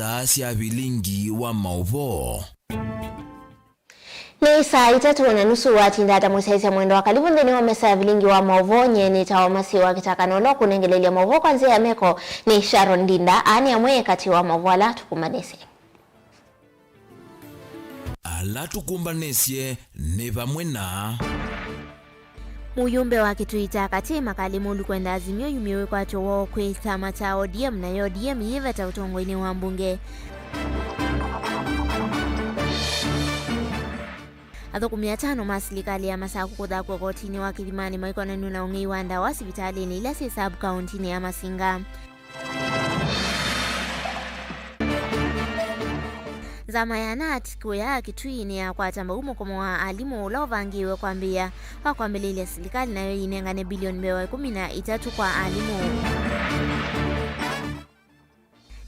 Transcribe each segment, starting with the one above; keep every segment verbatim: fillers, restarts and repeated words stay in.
Saa sya vilingi wa maũvoo. Nĩ saa itatũ na nusu watinda ata mũsyaĩĩsya mwendwa, karibu nthĩnĩ wa mesa ya vilingi wa maũvoo. Nyie nĩtawa Masiwa Kĩtaka, na ũla ũkũnengelelya maũvoo kwa nzĩa ya meko nĩ Sharon Ndinda. Aa nĩ amwe katĩ wa maũvoo ala tũkũmbanĩsye. Ala tũkũmbanĩsye nĩ vamwe na. Mũyũmbe wa Kĩtui kya Katĩ Makali Mũlu kwenda Azimio yumye wĩkwatyo woo kwĩ kyama kya O D M, nayo O D M yĩveta ũtongoinĩ wa mbunge. Athũkũmi atano ma silikalĩ ya Masaku kũthakw'a kotinĩ wa Kĩthimanĩ maikonanw'a na ũng'ei wa ndawa sivitalĩnĩ ila syĩ sub kauntinĩ ya Masinga. Nzama ya nat kũya Kitui nĩyakwata mbau mũkomo wa alimũ ũla ũvangĩĩwe kwambĩĩa wa kwambĩlĩlya silikalĩ, nayo yĩinengane bilioni mĩongo ĩkũmi na itatũ kwa alimũ.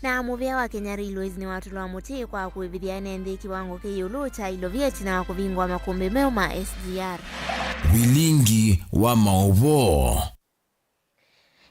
Na mũvĩa wa Kenya Railways nĩwatũlwa mũtĩ kwa kũĩvĩthya ene nthĩ kĩwango kĩ ĩũlũ kya ilovia ĩtina wa kũvingũa makũmbĩ meũ ma S G R. Vilingi wa maũvoo.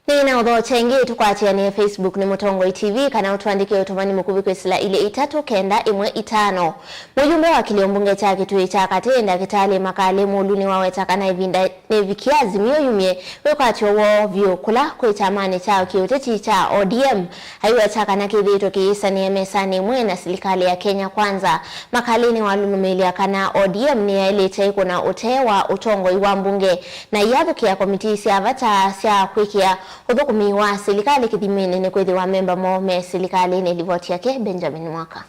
Nĩ na ũthokya ĩngĩ, tũkwatĩanĩe Facebook nĩ Mũtongoi T V, kana ũtũandĩkĩe ũtũmani mũkuvĩ kwĩsĩla ilĩ itatũ kenda ĩmwe itano. Mũyumbe wa kĩlio mbunge kya Kĩtui kya Katĩ, Ndakĩtalĩ Makalĩ Mũlu, nĩwaweta kana ĩvinda nĩvikie Azimio yumye wĩkwatyo woo vyũ kũla kwĩ kyamanĩ kya kĩũteti kya O D M. Aiweta kana kĩthĩĩtwe kĩyĩsanĩa mesanĩ ĩmwe na silikalĩ ya Kenya Kwanza. Makalĩ nĩwalũlũmĩĩlya kana O D M nĩyaĩlĩte ĩkũna ũtee wa ũtongoi wa mbunge na iyathũkĩa komitii sya vata sya kwĩkĩa ũthũkũmi wa silikalĩ kĩthiminĩ nĩkwĩthĩwa amemba moo me silikalĩnĩ. Livoti yake Benjamin Mwaka.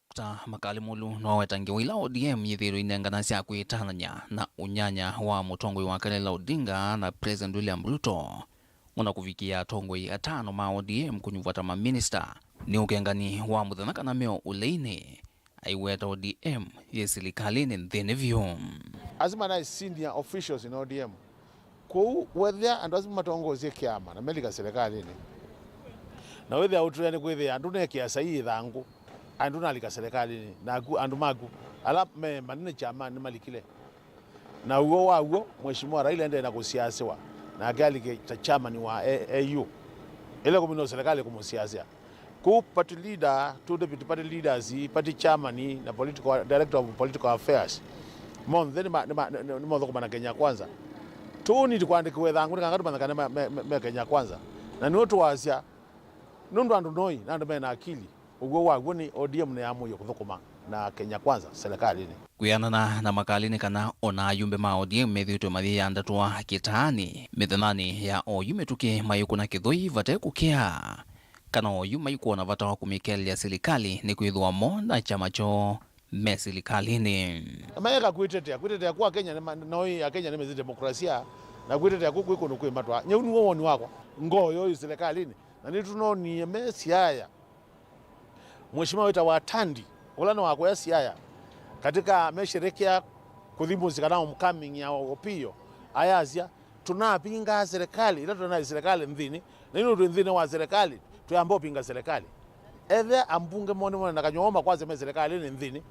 Doctor Makalĩ Mũlu nĩwaweta ngewa ila O D M yĩthĩĩtwe inengana sya kwĩtanany'a na ũnyanya wa mũtongoi wa kale Raila Odinga na President William Ruto, ona kũvikĩa atongoi atano ma O D M kũnyuvwa ta maminista nĩ ũkengani wa mũthenya kana meo ũleinĩ. Aiweta O D M yĩ silikalĩnĩ nthĩnĩ vyũ. Asu manaĩ senior officials in O D M. Kwoou wethĩa andũ asu matongoesye kĩama na melika silikalĩnĩ, na wĩthĩa ũtwĩa nĩ kwĩthĩa andũ nekĩa saii ĩthangũ, andũ nalika silikalĩnĩ, naku andũ maku ala me manene kyamanĩ nĩmalikile. Na w'o wa w'o, Mheshimiwa Raila endee na kũsiasĩwa, nake alike ta chairman wa A U. Ĩla kũminwa silikalĩ kũmũsiasya. Kũu party leader, two deputy party leaders, party chairman, na political, director of political affairs, monthe nĩma-, nĩma-, nĩ-, nĩmathũkũma na Kenya Kwanza. Tũniti kũandĩkĩwa ĩthangũ nĩ kana tũmanye kana me, me, me, me Kenya Kwanza. Na nĩw'o tũwasya, nũndũ andũ noi, na andũ mena akili. Ũw'o wa w'o nĩ O D M nĩyamũie kũthũkũma na Kenya Kwanza silikalĩnĩ. Kwĩanana na Makalĩ nĩ kana ona ayumbe ma O D M methĩĩtwe mayĩyandatwa kĩtaanĩ mĩthenyanĩ ya oyu mĩtũkĩ mayĩkũna kĩthũi vate kũkĩa, kana oyu maikwona vata wa kũmĩkelelya silikalĩ nĩkwĩthĩwa mo na kyama kyoo me silikalĩnĩ. Na maeka kwĩtetea, kwĩtetea kwa Kenya nĩ ma-, noi Akenya nĩmesĩ demokrasia, na kwĩtetea kũu kwĩ kũndũ kwĩ matwa. Nyau nĩw'o woni wakwa. Ngoo yoo yu silikalĩnĩ. Na nĩtũnonie me Siaya. Mheshimiwa wĩtawa Tandi, ũla nĩ wa kũya Siaya, katika amesherekea kũthi mũsyĩ kana homecoming ya Opiyo, ayasya, "Tũnapingaa serikali, ĩla tũnaĩ serikali nthĩnĩ, na ĩno twĩ nthĩnĩ wa serikali, twĩamba ũpinga serikali." Ethe ambunge mone mone na kanyũa makwasya me serikalinĩ nthĩnĩ,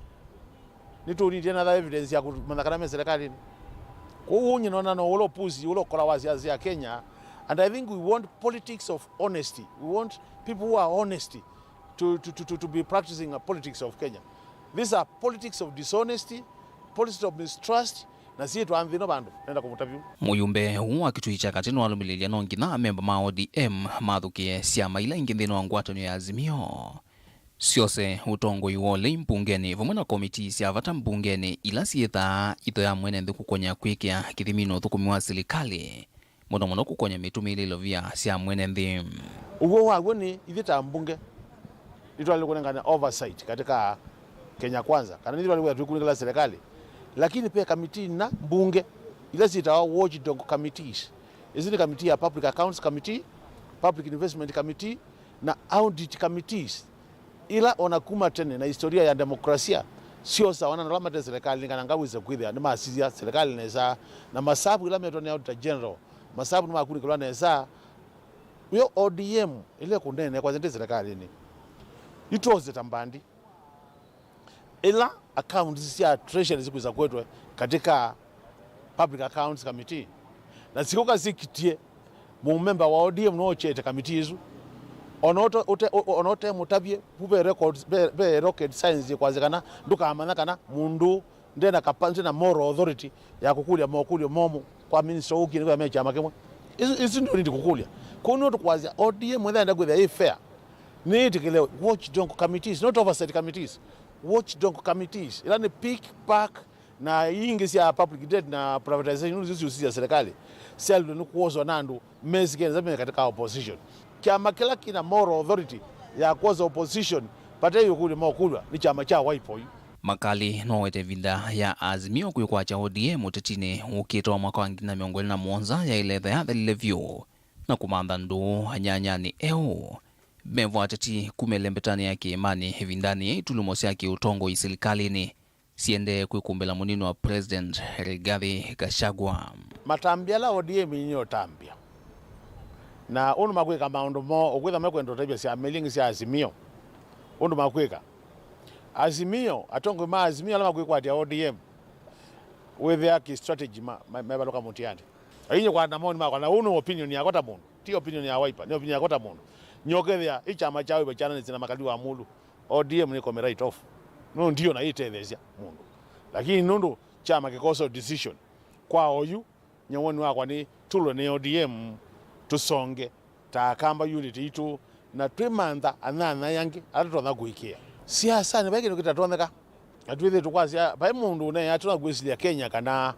nĩtũnĩtye another evidence ya kũmanya kana me serikalinĩ. Kwoou nyie nona no ũla ũpusi, ũla ũkola wa siasa sya Kenya, and I think we want politics of honesty. We want people who are honest to, to, to, to, to be practicing a politics of Kenya. These are politics of dishonesty, politics of mistrust, na syĩtwa nthĩ ĩno vandũ nenda kũmũtavya. Mũyumbe ũũ wa Kitui kya Katĩ nĩwalũmĩlĩlya no nginya amemba ma O D M mathũkĩe syama ila ingĩ nthĩnĩ wa ngwatanĩo ya Azimio. Syose ũtongoi wa ũlei mbungenĩ vamwe na komitii sya vata mbungenĩ ila syĩthaa itho ya mwene nthĩ kũkony'a kwĩkĩa kĩthiminĩ ũthũkũmi wa silikalĩ, mũno mũno kũkony'a mĩtũmĩĩle ilovia sya mwene nthĩ. Ũw'o wa w'o nĩ ithyĩ ta mbunge nĩtwaĩle kũnengane oversight katika Kenya Kwanza, kana nĩtwaĩle kwĩtha twĩkunĩkĩla serikali, lakini pe kamitii na mbunge ila syĩtawa watchdog committees. Isu nĩ committee ya Public Accounts Committee, Public Investment Committee, na audit committees, ila ona kuma tene na historia ya demokrasia, syosawa na ala mate serikali, nĩ kana ngawĩse kwĩthĩa nĩmasisya serikali nesa, na masavu ila metwa nĩ Auditor General, masavu nĩmakunĩkĩlwa nesa. Wĩo O D M ĩla ĩkũneenea kwasya ndĩ serikalini, itwose ta mbandi. Ĩla accounts sya treasury sikwĩsa kwetwe katika Public Accounts Committee, na sikũka sikitie mũmemba wa O D M nookyete kamiti ĩsu, Ona ũte, ũte, o-, ona ũte mũtavye, vu ve records, ve, ve rocket science yĩkwasya kana ndũkamanya kana mũndũ ndena kapa-, ndena moral authority ya kũkũlya mokũlyo momũ kwa minister ũkie nĩkwĩa me kyama kĩmwe. Isu, isu ndio nindi kũkũlya. Kwoou nĩo tũkwasya O D M ĩthenda kwĩthĩa ĩ fair. Nĩĩtĩkĩle watchdog committees, not oversight committees. Watchdog committees. Ila nĩ pick, pack, na ingĩ sya public debt na privatization, nũndũ isu sya serikali syalĩtwe nĩ kwoswa na andũ mesĩ Kenya, me katika opposition. Kyama kĩla kĩna moral authority ya kwosa opposition vate ĩũkũlyo mokũlw'a nĩ kyama kya Wiper yu. Makali nowete ĩvinda ya Azimio kwĩkwatya O D M ũtetinĩ ũkĩte wa mwaka wa ngili na mĩongo ĩlĩ na mũonza yaĩle ĩtha yathelile vyũ na kũmantha ndũũ anyanyanĩ eũ. Mevo ateti kuma ĩlembetanĩ ya kĩĩmanĩ ĩvindanĩ ya itulumo sya kĩũtongoi silikalĩnĩ siendee kwĩkũmbĩla mũnini wa President Rigathi Gachagua. Matambya ala O D M inĩ ũtambya. Na ũndũ makwĩka maũndũ moo, ũkwĩtha mekwenda ũtavya syama ilingĩ sya Azimio. Ũndũ makwĩka. Azimio, atongoi ma Azimio ala makwĩkwatya O D M, wĩthĩa kĩ strategy ma, ma, mevalũka mũtiani. Ainye kwa na maoni makwa, na ũũ nĩ opinion yakwa ta mũndũ. Ti opinion ya Wiper, nĩ opinion yakwa ta mũndũ. Nyokethĩa, ĩ kyama kya Wiper kyananĩsye na makali wa mũlũ. O D M nĩkome right off. Nũndũ ndiona ĩtetheesya mũndũ. Lakini nũndũ kyama kĩkosa decision, kwa oyu, nyawoni wakwa nĩ tũlwe nĩ O D M, tũsonge ta Akamba unit itũ, na twĩmantha anyanya angĩ ala tũtonya kũĩkĩĩa. Siasanĩ vai kĩndũ kĩtatonyeka. Na twĩthĩe tũkwasya, vai mũndũ ũneenaa tũna kwĩsilya Kenya kana,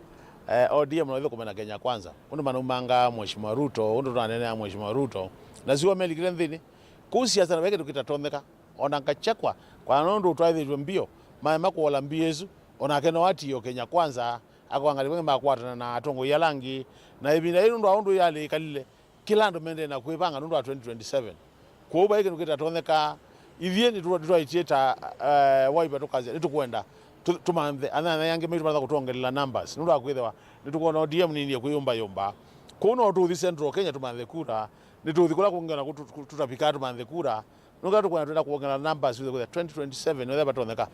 eh, O D M no ĩthe kũmena Kenya Kwanza. Ũndũ manaumanga Mheshimiwa Ruto, ũndũ tũnaneenea Mheshimiwa Ruto. Na siwa melikile nthĩnĩ. Kũu siasanĩ vai kĩndũ kĩtatonyeka. Ona Gachagua, kwa nũndũ ũtwaĩthĩtwe mbio, maema kũola mbio ĩsu, onake no atiĩe Kenya Kwanza, akoangalĩ vangĩ makwatana na atongoi ala angĩ. Na ĩvinda yĩĩ nũndũ wa ũndũ yalĩ ĩkalile, kĩla andũ mendee na kwĩvanga nũndũ wa twenty twenty-seven. Kwoou vai kĩndũ kĩtatonyeka. Ithyĩ nĩtũ-, nĩtwaĩtie ta, eh, Wiper tũkasya, nĩtũkwenda tũ-, tũmanthe anyanya angĩ maitũ matatha kũtwongelela numbers. Nũndũ wa kwĩthĩwa nĩtũkwona O D M nĩndie kwĩyũmbayũmba. Kwoou no tũthi Central Kenya tũmanthe kura, nĩtũthi kũla kũngĩ ona kũ tũ-, tũ-, tũtavikaa tũmanthe kura. Nũndũ tũkwenda twenda kwongela numbers wĩthĩe kwĩthĩa twenty twenty-seven wĩthĩa vatonyeka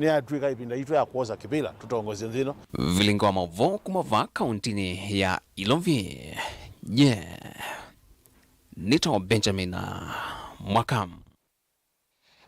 nĩyatw'ĩka ĩvinda yitũ ya kwosa kĩvĩla tũtongosye nthĩ ĩno. Vilingi wa maũvoo kuma vaa kauntinĩ ya Ilovi. Nye nĩtawa Benjamin Mwaka.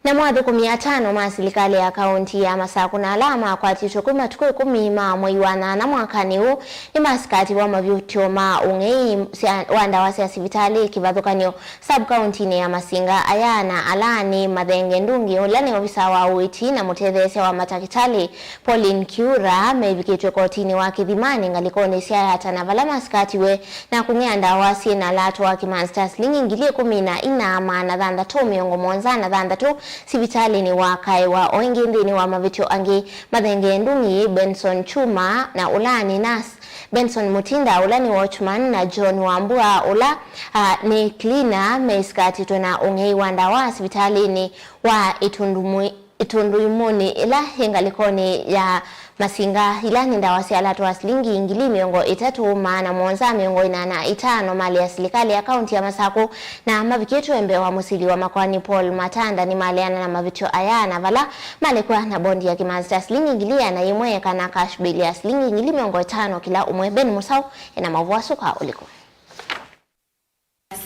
Namo athũkũmi atano ma silikalĩ ya kaunti ya Masakũ na ala makwatĩtwe kwĩ matukũ ĩkũmi ma mwei wa nyanya mwakanĩ ũũ nĩmasikatiwe mavĩtyo ma ũng'ei sya, wa ndawa sya sivitalĩ kĩvathũkany'o. Sub-kauntinĩ ya Masinga, aya na ala nĩ Mathenge Ndungi, ũla nĩ ovisa wa ũiiti na mũtetheesya wa matakĩtalĩ, Pauline Kiura, mevikĩtw'e kotinĩ wa Kĩthimanĩ ngalĩkonĩ sya Yatana, vala masikatiwe na kũng'ea ndawa syĩ na lato wa kĩmanzi ta silingi ngili ĩkũmi na ina, maana thanthatũ, mĩongo mũonza na thanthatũ sivitalĩnĩ wa Kaewa. O ĩngĩ, nthĩnĩ wa mavĩtyo angĩ, Mathenge Ndungi, Benson Chuma, na ũla nĩ nurse, Benson Mutinda, ũla nĩ watchman, na John Wambua, ũla, ah, nĩ cleaner, meisikatĩtwe na ũng'ei wa ndawa sivitalĩnĩ wa Itundumui, Itundũimũnĩ ĩla yĩ ngalĩkonĩ ya Masinga, ila nĩ ndawa sya lato wa silingi ngili mĩongo ĩtatũ, maana mũonza mĩongo ĩna na itano, malĩ ya silikalĩ ya kaunti ya Masakũ, na mavikĩtwe mbee wa mũsili wa makoani Paul Matanda. Nĩmaleana na mavĩtyo aya na vala malekwa na bondi ya kĩmanzi ta silingi ngili ĩana yĩmwe kana cash bail ya silingi ngili mĩongo ĩtano kĩla ũmwe. Ben Mũsaũ ena maũvoo asu kwa ũliku.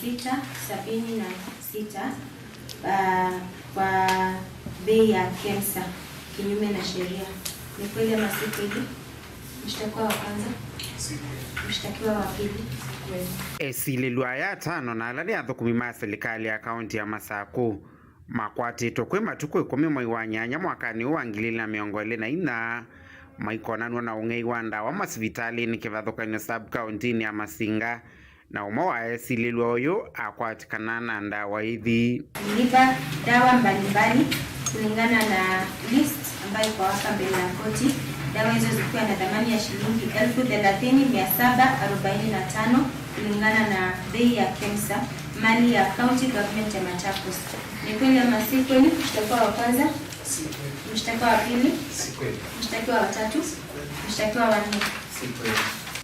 Sita, sabini na sita, ah, kwa bei ya KEMSA kinyume na sheria. Ni kweli ama si kweli? Mshtakiwa wa kwanza. Mshtakiwa wa pili. Esilĩlw'a aya atano na ala nĩ athũkũmi ma silikalĩ ya kaunti ya Masakũ makwatĩtwe kwĩ matukũ ĩkũmi mwei wa nyanya mwakanĩ ũũ wa ngili ilĩ na mĩongo ĩlĩ na inya, maikonanw'a na ũng'ei wa ndawa masivitalĩnĩ kĩvathũkany'o sub-kauntinĩ ya Masinga, na ũmwe wa esilĩlw'a ũyũ akwatĩkana na ndawa ithi. Nilipa dawa mbalimbali kulingana na list ambayo iko hapa mbele ya koti, dawa hizo zikiwa na thamani ya shilingi elfu thelathini mia saba arobaini na tano kulingana na bei ya KEMSA, mali ya County Government ya Machakos. Ni kweli ama si kweli? Mshtakiwa wa kwanza? Si kweli. Mshtakiwa wa pili? Si kweli. Mshtakiwa wa tatu? Si kweli. Mshtakiwa wa nne? Si kweli.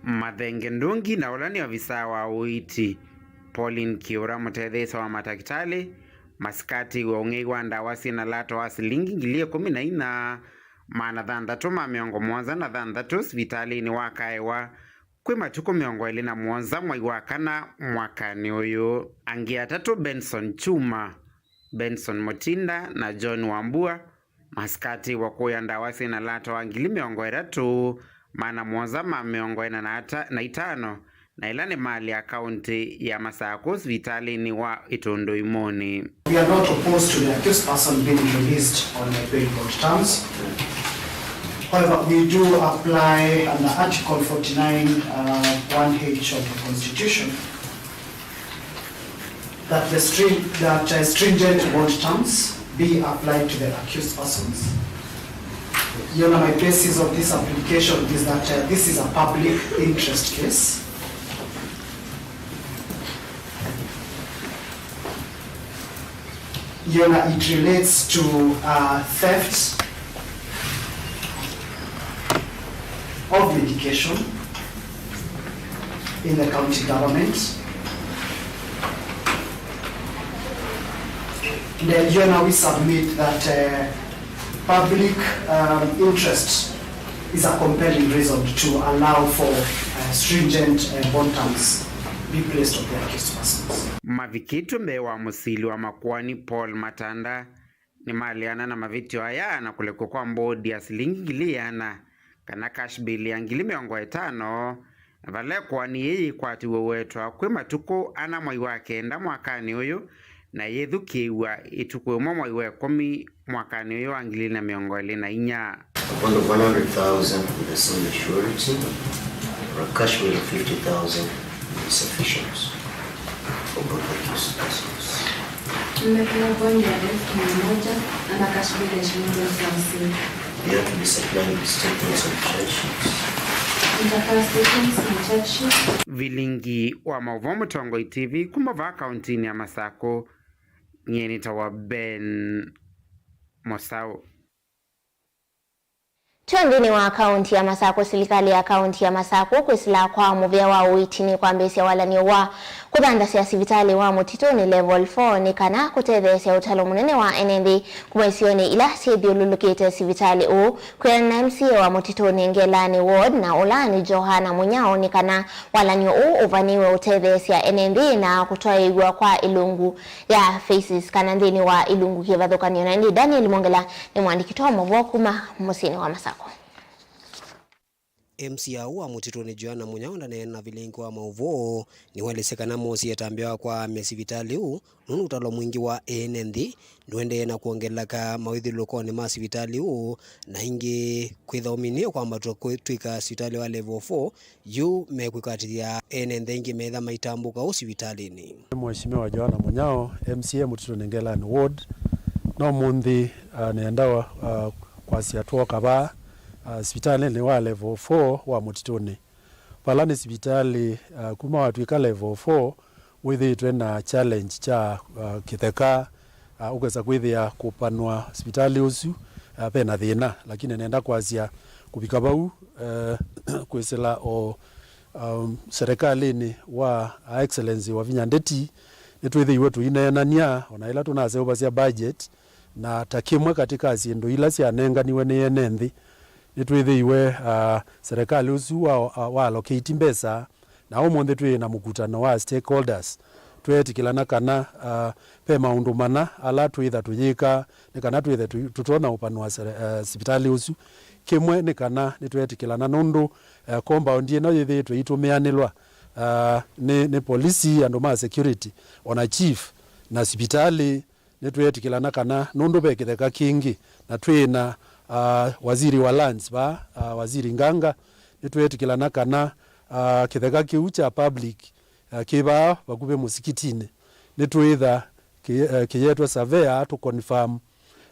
Mathenge Ndungi na ũla nĩ ovisaa wa ũiiti, Pauline Kiura, mũtetheesya wa matakĩtalĩ, masikatĩwe ũng'ei wa ndawa syĩ na lato wa silingi ngili ĩkũmi na inya, maana thanthatũ ma mĩongo mũonza na thanthatũ sivitalĩnĩ wa Kaewa, Kwĩ matukũ mĩongo ĩlĩ na mũonza mwai wa kana mwakanĩ ũyũ, angĩ atatũ, Benson Chuma, Benson Mutinda na John Wambua, masikatĩĩwe kũya ndawa syĩ na lata wa ngili mĩongo ĩtatũ, maana mũonza ma mĩongo ĩna na ata-, na itano, na ĩla nĩ mali ya kaũntĩ ya Masakũ sivitalĩnĩ wa Ĩtũndũ Imũnĩ. We are not opposed to the accused person being released on a bail bond terms. However, we do apply under Article forty-nine, uh, one H of the Constitution that the string-, that, uh, stringent bond terms be applied to the accused persons. Your Honor, my basis of this application is that, uh, this is a public interest case. Your Honor, it relates to, uh, theft of medication in the county government. And, uh, Your Honor, we submit that, uh, public, um, interest is a compelling reason to allow for, uh, stringent, uh, bond terms be placed on the accused persons. Mavikĩtwe mbee wa mũsili wa makoani Paul Matanda, nĩmaleana na mavĩtyo aya na kũlekwa kwa mbodi ya silingi ngili ĩana, kana cash bail ya ngili mĩongo ĩtano, na vala ĩkoani yĩĩ yĩkwatĩw'e ũetwa kwĩ matukũ ana mwai wa kenda mwakanĩ ũyũ, na yĩthukĩĩw'a ĩtukũ ĩmwe mwai wa ĩkũmi mwakanĩ ũyũ wa ngili na mĩongo ĩlĩ na inya. A bond of one hundred thousand with a single surety or a cash bail of fifty thousand is sufficient for both accused persons. Nimepewa bond ya elfu mia moja na cash bail ya shilingi elfu hamsini. They are to be supplied with statements of charge sheets. Nitatoa statements na charge sheet. Vilingi wa maũvoo Mũtongoi T V kuma vaa kauntinĩ ya Masakũ, nyie nĩtawa Ben Mosau. Twĩ nthĩnĩ wa kaunti ya Masakũ, silikalĩ ya kaunti ya Masakũ kwĩsĩla kwa mũvĩa wa ũiiti nĩkwambĩĩsya walany'o wa kũthandasya sivitalĩ wa Mũtitũnĩ Level four nĩ kana kũtetheesya ũtalo mũnene wa ene nthĩ kuma isionĩ ila syĩthyũlũlũkĩte sivitalĩ ũũ. Kwĩanana na M C A wa Mũtitũnĩ Ngelani Ward na ũla nĩ Johana Mũnyao nĩ kana walany'o ũũ ũvanĩĩwe ũtetheesya ene nthĩ na kũtwaĩĩw'a kwa ĩlungu ya phases kana nthĩnĩ wa ilungu kĩvathũkany'o. Na ĩndĩ Daniel Mwongela nĩ mũandĩki wa maũvoo kuma mũsyĩnĩ wa Masakũ. M C A wa Mũtitũnĩ Johana Mũnyao ndaneena na vilingi wa maũvoo, nĩwaelesya kana moosie ĩtambya wa kwaamya sivitalĩ ũũ nũndũ ũtalo mwingĩ wa ene nthĩ ndũendee na kwongeleka mawĩthyũlũlũkonĩ ma sivitalĩ ũũ, na ĩngĩ kwĩtha ũminĩe kwambatw'a kũtw'ĩka sivitalĩ wa level four yu mekwĩkwatĩthya ene nthĩ aingĩ metha maitambũka ũsivitalĩnĩ. Mheshimiwa Johana Mũnyao, M C A Mũtitũnĩ Ngelani Ward, no ũmũnthĩ, ah, nĩenda, ah, kwasya twoka vaa, ah, sivitalĩnĩ wa level four wa Mũtitũnĩ. Vala nĩ sivitalĩ, ah, kuma watw'ĩka level four, wĩthĩĩtwe na challenge kya, ah, kĩtheka, ah, ũkesa kwĩthĩa kũpanwa sivitalĩ ũsu, ah, ve na thĩna, lakini nenda kwasya kũvika vau, eh, kwĩsĩla o, um, serikalĩnĩ wa Her Excellency Wavinya Ndeti, nĩtwĩthĩiwe tũineenany'a, o na ĩla tũnaseũvasya budget, na ta kĩmwe katĩ ka syĩndũ ila syanenganiwe nĩ ene nthĩ, nĩtwĩthĩiwe, ah, serikali ũsu wa, ah, wa allocate mbesa, na ũmũnthĩ twĩ na mũkutano wa stakeholders. Tweetĩkĩlana kana, ah, ve maũndũ mana ala twĩtha tũyĩka nĩ kana twĩthe tũ-, tũtonya ũpanũa sere-, eh, sivitalĩ ũsu. Kĩmwe nĩ kana nĩtweetĩkĩlana nũndũ, eh, compound ĩno yĩthĩĩtwe ĩitũmĩanĩlwa, ah, nĩ, nĩ polisi, andũ ma security, ona chief, na sivitalĩ. Nĩtweetĩkĩlana kana nũndũ ve kĩtheka kĩngĩ, na twĩ na, ah, waziri wa lands vaa, ah, Waziri Nganga, nĩtweetĩkĩlana kana, ah, kĩtheka kĩu kya public, ah, kĩ vaa vakuvĩ mũsikitinĩ, nĩtwĩtha kĩ-, eh, kĩyetwe surveyor tũ confirm,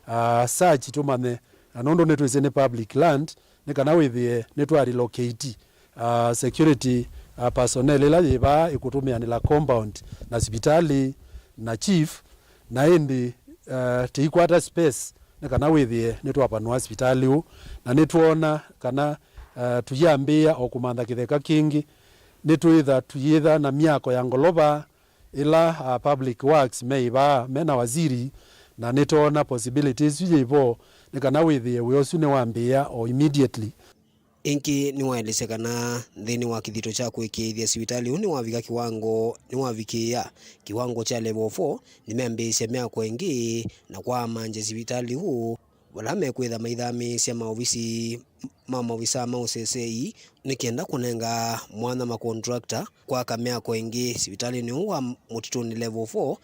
ah, search tũmanye, na nũndũ nĩtwĩsĩ nĩ public land, nĩ kana wĩthĩe nĩtwa relocate, ah, security, ah, personnel ĩla yĩ vaa ĩkũtũmĩanĩla compound na sivitalĩ na chief, na ĩndĩ, ah, tĩikwata space nĩ kana wĩthĩe nĩtwapanũa sivitalĩ ũũ, na nĩtwoona kana, ah, tũyambĩĩa o kũmantha kĩtheka kĩngĩ, nĩtwĩtha tũyĩtha na myako ya ngolova, ĩla, ah, public works me ĩvaa me na waziri, na nĩtwoona possibility ĩsu yĩ vo nĩ kana wĩthĩe wĩa ũsu nĩwambĩĩa o immediately. Ĩngĩ nĩwaelesya kana nthĩnĩ wa kĩthito kya kũĩkĩĩthya sivitalĩ ũũ nĩwavika kĩwango, nĩwavikĩĩa kĩwango kya level four, nĩmeambĩĩsya myako ĩngĩ na kwamany'a sivitalĩ ũũ vala mekwĩtha maithamĩĩsya maovisi ma maovisaa ma ũsesei nĩ kenda kũnenga mwanya makontrakta kwaka myako ĩngĩ sivitalĩnĩ ũũ wa Mũtitũnĩ level four.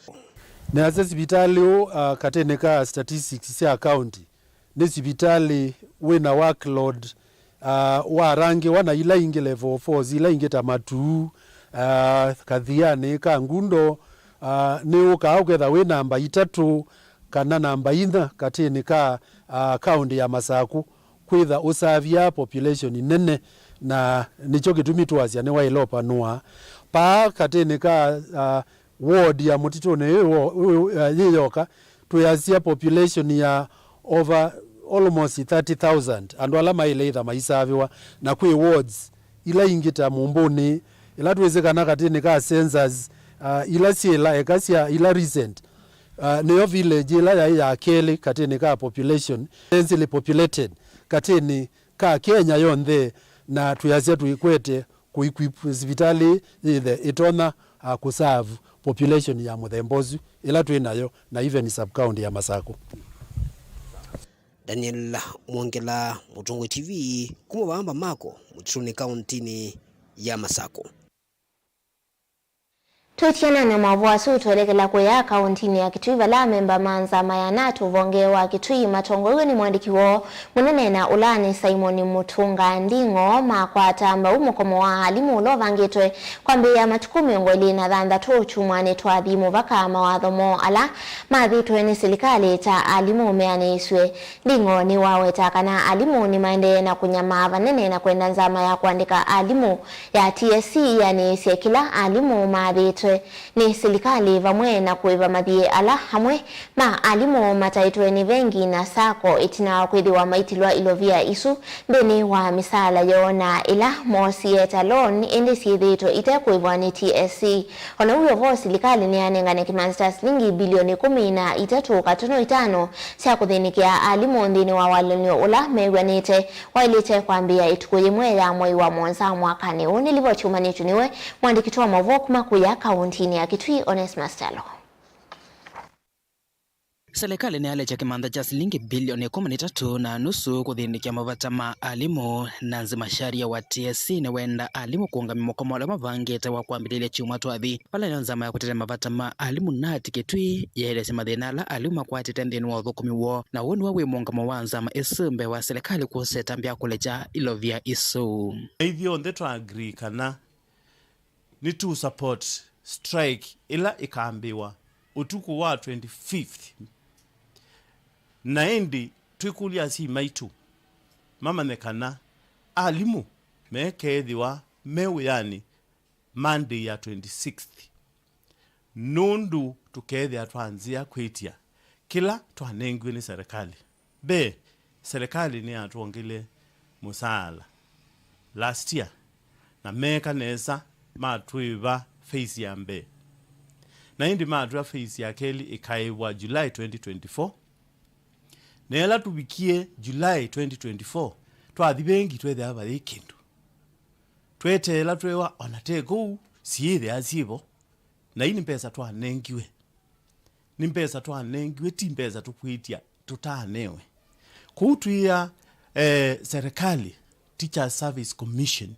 Nĩasya sivitalĩ ũũ, ah, katĩnĩ ka statistics sya county, nĩ sivitalĩ wĩna workload, ah, warangĩwa na ila ingĩ level fours, ila ingĩ ta Matuu, ah, Kathianĩ, Kangundo, ah, nĩũkaa ũketha wĩ namba itatũ kana namba inya katĩnĩ ka, ah, kaũntĩ ya Masakũ kwĩtha ũsavya population nene, na nĩkyo kĩtumi twasya nĩwaĩlopanũa. Paa katĩnĩ ka, ah, ward ya Mũtitũnĩ ĩ wo-, ĩ, ĩ, yĩ yoka, twĩasya population ya over almost thirty thousand, andũ ala maĩle ĩtha maisavĩwa, na kwĩ wards ila ingĩ ta Mũmbũnĩ, ila twĩsĩ kana katĩnĩ ka census, ah, ila syĩla eka sya ila recent, ah, nĩyo village ĩla yaĩ ya kelĩ katĩnĩ ka population densely populated katĩnĩ ka Kenya yonthe, na twĩasya tũikwete kũ-equip sivitalĩ yĩthe ĩtonya, ah, kũserve population ya mũthemba ũsu ĩla twĩ nayo, na even sub-county ya Masakũ. Daniel Mwongela, Mũtongoi T V, kuma vaa Mbamako, Mũtitũnĩ, kaũntĩnĩ ya Masakũ. Twĩtiana na maũvoo asu, twelekela kũya kaũntĩnĩ ya Kitui, vala amemba ma nzama ya natu ũvonge wa Kitui matongoew'e nĩ mũandĩki woo mũnene na ũlaani Simon Mũtunga Nding'o makwata mbau mũkomo wa alimũ ũla ũvangĩtwe kwambĩĩa matukũ mĩongo ĩlĩ na thanthatũ kyumwanĩ twathi mũvaka mawatho moo ala mathĩtwe nĩ silikalĩ ta alimũ meanĩisw'e. Nding'o nĩwaweta kana alimũ nĩmaendee na kũnyamaa vanene na kwenda nzama ya kũandĩka alimũ ya T S C ĩanĩĩsye kĩla alimũ mathĩtwe nĩ silikalĩ, vamwe na kũĩva mathiĩ ala amwe ma alimũ mataĩtwe nĩ vengi na sacco ĩtina wa kwĩthĩwa maitilwa ilovia isu nthĩnĩ wa mĩsaala yoo, na ĩla moosie ta loan ĩndĩ syĩthĩĩtwe ite kũĩvwa nĩ T S C. O na wĩ o vo, silikalĩ nĩyanengane kĩmanza kya silingi bilioni ĩkũmi na itatũ katono itano sya kũthĩnĩkĩa alimũ nthĩnĩ wa walany'o ũla mew'anĩte waĩlĩte kwambĩĩa ĩtukũ yĩmwe ya mwei wa mũonza mwakanĩ ũũ. Nĩ livoti yumanĩtw'e nĩwe mũandĩki witũ wa maũvoo kuma kũya kaũntĩnĩ ya Kitui, Onesmus Kyalo. Silikalĩ nĩyalekya kĩmanza kya silingi bilioni ĩkũmi na itatũ na nusu kũthĩnĩkĩa mavata ma alimũ, na Nancy Macharia wa T S C nĩwenda alimũ kũũngamya mũkomo ũla mavangĩte wa kwambĩlĩlya kyumwa twathi, vala nĩyo nzama ya kũtetea mavata ma alimũ, nat Kitui, yaelesya mathĩna ala alimũ makwatĩte nthĩnĩ wa ũthũkũmi woo, na ũũ nĩw'o wĩ mũũngamo wa nzama ĩsu mbee wa silikalĩ kwosa ĩtambya ya kũlekya ilovia isu. Na ithyonthe twa agree kana nĩtũ support strike ĩla ĩkambĩĩwa ũtukũ wa twenty-fifth, na ĩndĩ twĩkũlya asyai maitũ mamanye kana alimũ mekeethĩwa me wĩanĩ Monday ya twenty-sixth, nũndũ tũkeethĩa twanzĩa kwĩtya kĩla twanengiwe nĩ serĩkalĩ. Mbee, serĩkalĩ nĩyatwongele mũsaala last year, na meeka nesa matwĩva phase ya mbee. Na ĩndĩ matwĩa phase ya kelĩ ĩkaĩvwa July twenty twenty-four. Na ĩla tũvikie July twenty twenty-four, twathi vengi tweethĩa vai kĩndũ. Tweteela tweewa ona te kũu, syĩthĩa syĩvo. Na ii nĩ mbesa twanengiwe. Nĩ mbesa twanengiwe, ti mbesa tũkwĩtya tũtanewe. Kũu twĩaa, eh, serĩkalĩ, Teachers Service Commission,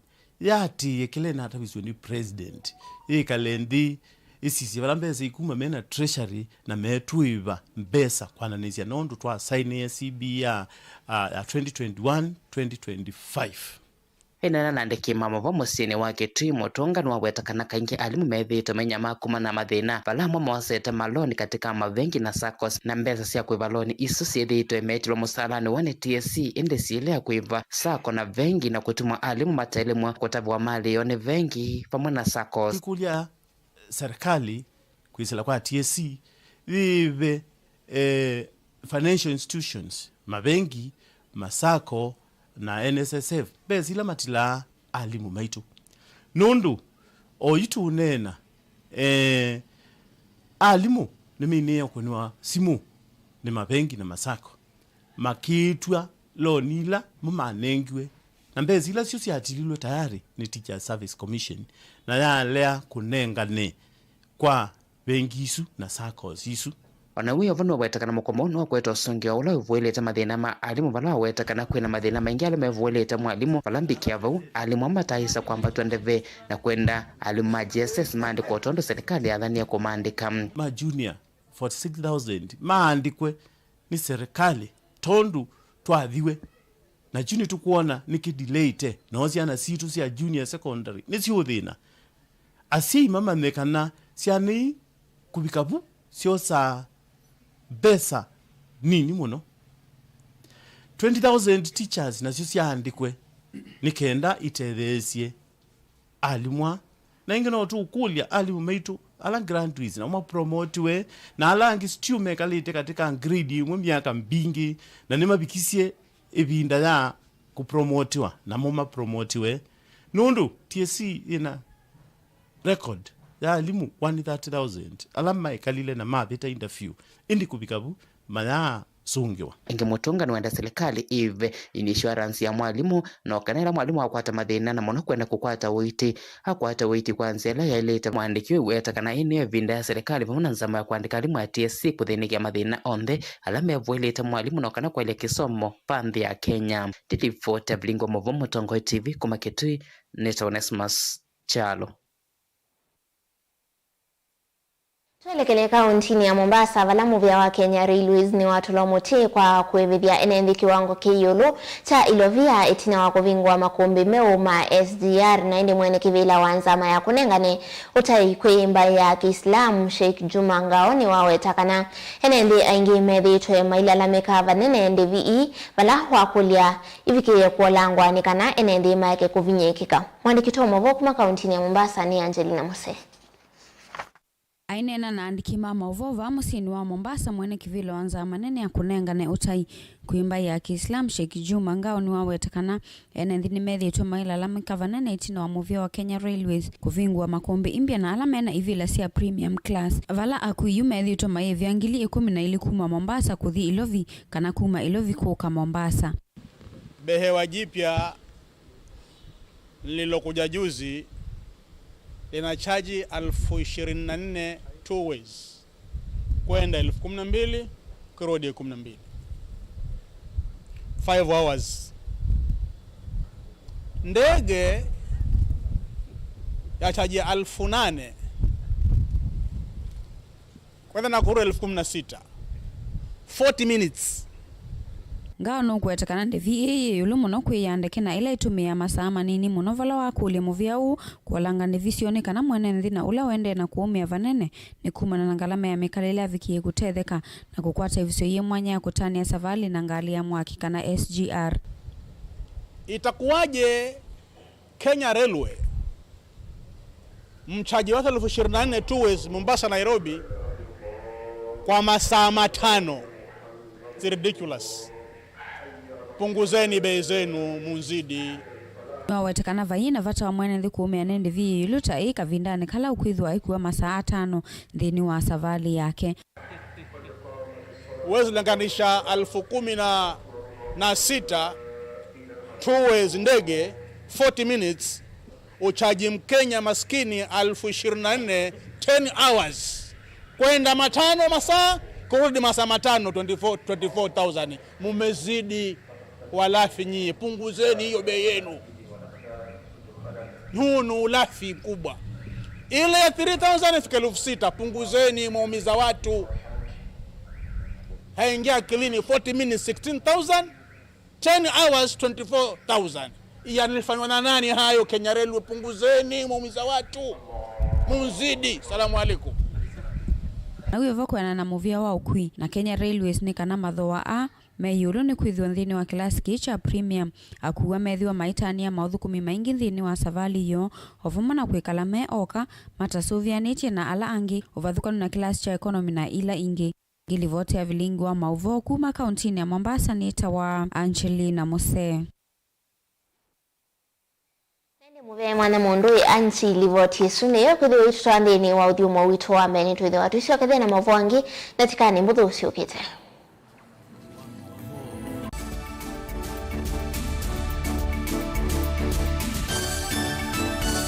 yaatĩĩe kĩla ĩnatavisw'e nĩ president, yĩkale nthĩ, ĩsisye vala mbesa ikuma mena treasury na metwĩva mbesa kwananĩsya nũndũ twasainĩe C B ya, ah, ya twenty twenty-one, twenty twenty-five. Aineena na andĩki ma maũvoo mũsyĩnĩ wa Kitui, Mũtũnga nĩwaweta kana kaingĩ alimũ methĩĩtwe menyamaa kumana na mathĩna, vala amwe moosete maloni katika mavengi na saccos, na mbesa sya kũĩva loni isu syĩthĩĩtwe metilwa mũsaalanĩ woo nĩ T S C, ĩndĩ syĩlea kũĩva sacco na vengi, na kũtuma alimũ mataĩle mwa kũtavĩwa malĩ yoo nĩ vengi vamwe na saccos. Tũikũlya serikali kwĩsĩla kwa T S C yĩĩve, eh, financial institutions, mavengi, masacco na N S S F, mbesa ila matilaa alimũ maitũ. Nũndũ oyu tũũneena, eh, alimũ nĩmainĩe kũnĩwa simũ nĩ mavengi na masacco, makĩtw'a loni ila mo manengiwe Na mbesa ila syo syatililwe tayari nĩ Teachers Service Commission, na yalea kũnengane kwa vengi isu na saccos isu. O na wĩ o vo, nĩwawetekana mũkomo ũũ nĩwakwete ũsũngĩo ũla ũvuĩlĩte mathĩna ma alimũ, vala waweta kana kwĩna mathĩna maingĩ ala mevuĩlĩte mwalimũ, vala mbikĩa vau alimũ amwe mataaĩsa kwambatw'a ndeve na kwenda alimũ ma J S S maandĩkwe o tondũ serikali yathanĩe kũmaandĩka. Ma junior forty six thousand maandĩkwe nĩ serikali tondũ twathiwe. Na kyu nĩtũkwona nĩkĩdelayĩte, noo syana sitũ sya junior secondary nĩsyũthĩna. Asyai mamanye kana syana ii kũvika vu syosaa mbesa nini mũno. Twenty thousand teachers nasyo syaandĩkwe nĩ kenda itetheesye alimũ aa. Na ĩngĩ no tũkũlya alimũ maitũ ala graduates namo mapromotiwe, na ala angĩ still mekalĩte katika grade ĩmwe myaka mbingĩ, na nĩmavikisye ĩvinda ya kũpromotiwa, namo mapromotiwe, nũndũ T S C yĩna record ya alimũ one thirty thousand ala maekalile na mavĩta interview, ĩndĩ kũvika vu mayaa sũngĩwa. Ĩngĩ, mũtũngano wenda silikalĩ ĩve insurance ya mwalimũ, no kana ĩla mwalimũ akwata mathĩna, na mũno kwenda kũkwata ũiiti, akwata ũiiti kwa nzĩa ĩla yaĩlĩte. Mwandĩki ũyũ weta kana ĩĩ nĩyo ĩvinda ya silikalĩ vamwe na nzama ya kũandĩka alimũ a T S C kũthĩnĩkĩa mathĩna onthe ala mevuĩlĩte mwalimũ, no kana kwaĩlya kĩsomo va nthĩ ya Kenya. Ndilivoti ya vilingi wa maũvoo Mũtongoi T V kuma Kitui, nĩ ta Onesmus Kyalo. Twelekele kauntinĩ ya Mombasa, vala mũvĩa wa Kenya Railways nĩwatũlwa mũtĩ kwa kũĩvĩthya ene nthĩ kĩwango kĩ ĩũlũ kya ilovia ĩtina wa kũvingũa makũmbĩ meũ ma S G R, na ĩndĩ mwene kĩvĩla wa nzama ya kũnengane ũtai kwĩ mbaĩ ya Kĩislamu Sheikh Juma Ngao nĩwaweta kana ene nthĩ aingĩ methĩĩtwe mailalamĩka vanene ndĩvi ii, vala wakũlya ivikĩĩe kũolangwa nĩ kana ene nthĩ maeke kũvinyĩĩkĩka. Mwandĩki wa maũvoo kuma kauntinĩ ya Mombasa nĩ Angelina Mose. Aineena na andĩki ma maũvoo vaa mũsyĩnĩ wa Mombasa, mwene kĩvĩla wa nzama nene ya kũnengane ũtai kwĩ mbaĩ ya Kĩislamu Sheikh Juma Ngao nĩwaweta kana ene nthĩ nĩmethĩĩtwe mailalamĩka vanene ĩtina wa mũvĩa wa Kenya Railways kũvingũa makũmbĩ imbya, na ala mena ivĩla sya premium class, vala akui yu methĩĩtwe mayĩvĩa ngili ĩkũmi na ilĩ kuma Mombasa kũthi Ilovi kana kuma Ilovi kũka Mombasa. Behewa jipya lililokuja juzi lina chaji elfu ishirini na nne two ways, kwenda elfu kumi na mbili, ukirudi kumi na mbili. Five hours. Ndege ya chaji elfu nane kwenda Nakuru elfu kumi na sita. Forty minutes. Ngao nũkũweta kana ndĩvi ĩĩ yĩ ĩũlũ mũno kwĩya ndeke na ĩla ĩtũmĩaa masaa manini mũno, vala wakũlya mũvĩa ũũ kũolanga ndĩvi syoo nĩ kana mwene nthĩ na ũla ũendee na kũũmĩa vanene nĩ kumana na ngalama ya mĩkalĩle avikĩĩe kũtetheka na kũkwata ĩvisyo yĩ mwanya ya kũtanĩa savalĩ na ngalĩ ya mwaki kana S G R. Itakuwaje Kenya Railway mchaji watu elfu ishirini na nne two ways Mombasa Nairobi kwa masaa matano? It's ridiculous. Punguzeni bei zenu, munzidi. Nĩwaweta kana vaiĩ na vata wa mwene nthĩ kũũmĩa nĩ ndĩvi ĩũlũ ta ĩĩ kavindanĩ kala ũkwĩthĩwa aikuwa masaa atano nthĩnĩ wa savalĩ yake. Huwezi linganisha elfu kumi na sita two ways ndege, forty minutes, uchaji Mkenya maskini elfu ishirini na nne, ten hours. Kwenda matano masaa, kurudi masaa matano, twenty-four, twenty-four thousand. Mumezidi walafi nyie, punguzeni hiyo bei yenu. Huu ni ulafi mkubwa. Ile ya three thousand ifike elfu sita, punguzeni, mwaumiza watu. Haingia akilini, forty minutes sixteen thousand, ten hours twenty-four thousand. Yanafanywa na nani hayo? Kenya Railway, punguzeni, mwaumiza watu. Mumzidi. Salamu alaikum. Na wĩvo kwĩana na mũvĩa wa ũkui na Kenya Railways nĩ kana mathooa aa me ĩũlũ nĩ kwĩthĩwa nthĩnĩ wa kĩlasi kĩĩ kya premium, akuwa methĩwa maitanĩa maũthũkũmi maingĩ nthĩnĩ wa savalĩ yoo, o vamwe na kwĩkala me oka, matasũvĩanĩtye na ala angĩ, ũvathũkanu na kĩlasi kya economy na ila ingĩ. Ngilivoti ya vilingi wa maũvoo kuma kauntinĩ ya Mombasa nĩtawa Angelina Musee. Nende mũvea mwana mũndũ ĩ anti livoti ĩsu nĩyo kwĩthĩwa itũtwa nthĩnĩ wa ũthyũmũo witũ wa mbee. Nĩtwĩthĩwa tũisyokethya na maũvoo angĩ ndatĩkanĩ mbũthũ syũkĩte.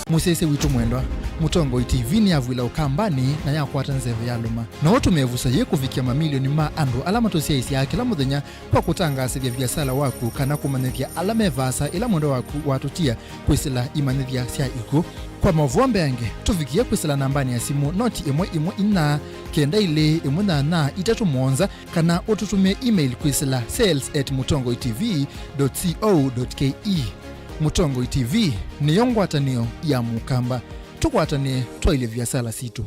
Mũsyaĩĩsya witũ mwendwa, Mũtongoi T V nĩyavw'ĩla Ũkambanĩ na yakwata nzeve ya lũma. No ũtũmĩe ĩvuso yĩĩ kũvikĩa mamilioni ma andũ ala matũsyaĩĩsyaa kĩla mũthenya kwa kũtangaasĩthya viasala waku kana kũmanyĩthya ala me vaasa ĩla mwendwa waku watũtia kwĩsĩla imanyĩthya sya ikw'ũ. Kwa maũvoo mbeange, tũvikĩe kwĩsĩla nambanĩ ya simũ noti ĩmwe ĩmwe inya kenda ilĩ ĩmwe nyanya itatũ mũonza, kana ũtũtũmĩe email kwĩsĩla sales at mutongoi T V dot co dot K E. Mũtongoi T V nĩyo ngwatanĩo ya Mũkamba. Tũkwatanĩe twaĩlye viasala sitũ.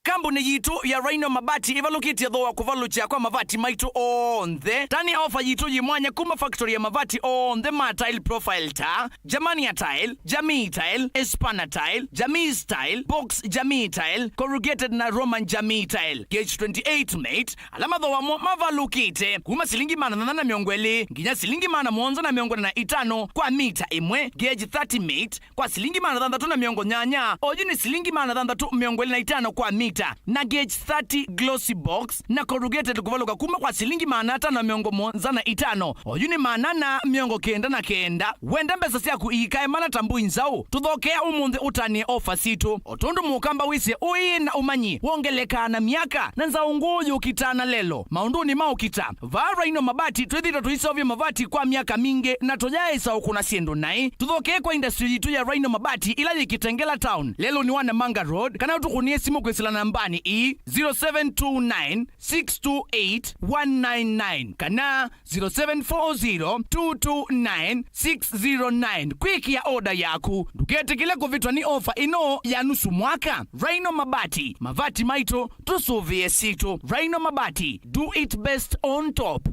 Kambuni yitũ ya Rhino Mabati ĩvalũkĩtye thooa kũvalũkya kwa mavati maitũ onthe. Tani ofa yitũ yĩ mwanya kuma factory ya mavati onthe ma tile profile ta Germania Tile, Jamii Tile, Espana Tile, Jamii Style, Box Jamii Tile, Corrugated na Roman Jamii Tile, Gauge twenty-eight mate, ala mathooa mo mavalũkĩte kuma silingi maana thanthatũ na mĩongo ĩlĩ nginya silingi maana mũonza na mĩongo ĩna na itano kwa mita ĩmwe, Gauge thirty mate, kwa silingi maana thanthatũ na mĩongo nyanya, oyu nĩ silingi maana thanthatũ mĩongo ĩlĩ na itano kwa mita, na Gauge thirty glossy box na corrugated kũvalũka kuma kwa silingi maana atano na mĩongo mũonza na itano, oyu nĩ maana ana mĩongo kenda na kenda. Wenda mbesa syaku iikae mana ta mbũi nzaũ? Tũthokea ũmũnthĩ ũtanĩe ofa sitũ. O tondũ Mũkamba wĩsĩ ũĩ na ũmanyi wongelekaa na myaka, na nzaũ ngũũ yũkitaa na lelo maũndũnĩ ma ũkita. Vaa Rhino Mabati twĩthĩĩtwe tũiseũvya mavati kwa myaka mingĩ na tũyaaĩsa ũkũna syĩndũ naĩ. Tũthokee kwa industry yitũ ya Rhino Mabati ĩla yĩ Kitengela Town, lelũnĩ wa Namanga Road, kana ũtũkũnĩe simũ kwĩsĩla nambanĩ ii, zero seven two nine, six two eight, one nine nine kana zero seven four zero, two two nine, six zero nine kwĩkĩa oda yaku. Ndũketĩkĩle kũvĩtwa nĩ ofa ĩno ya nusu mwaka. Rhino Mabati, mavati maitũ, tũsũvĩe sitũ. Rhino Mabati, do it best on top.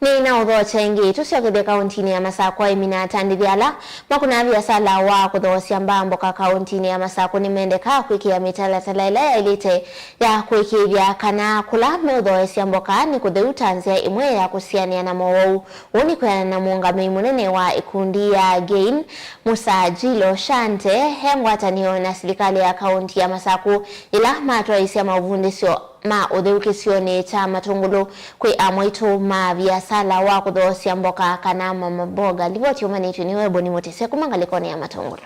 Nĩ na ũthokya ĩngĩ, tũsyokethye kaũntinĩ ya Masakũ aĩmi na atandĩthya ala makũnaa viasala wa kũthoosya mbaa mboka kaũntinĩ ya Masakũ nĩmendekaa kwĩkĩa mĩtalatala ĩla yaĩlĩte ya kũĩkĩĩthya kana kũla meũthoosya mboka nĩ kũtheu ta nzĩa ĩmwe ya kũsianĩa na mowau. Ũu nĩ kwĩanana na mũũngamĩi mũnene wa ĩkundi ya Gain, Musa Jilo Shante, e ngwatanĩo na silikalĩ ya kaũnti ya Masakũ, ĩla matwaĩĩsya maũvundĩsyo ma ũtheu kĩsionĩ kya Matũngũlũ kwĩ amwaitũ ma viasala wa kũthoosya mboka kana mama mboga. Livoti yũmanĩtw'e nĩ Weboni Mũtĩsya kuma ngalĩkonĩ ya Matũngũlũ.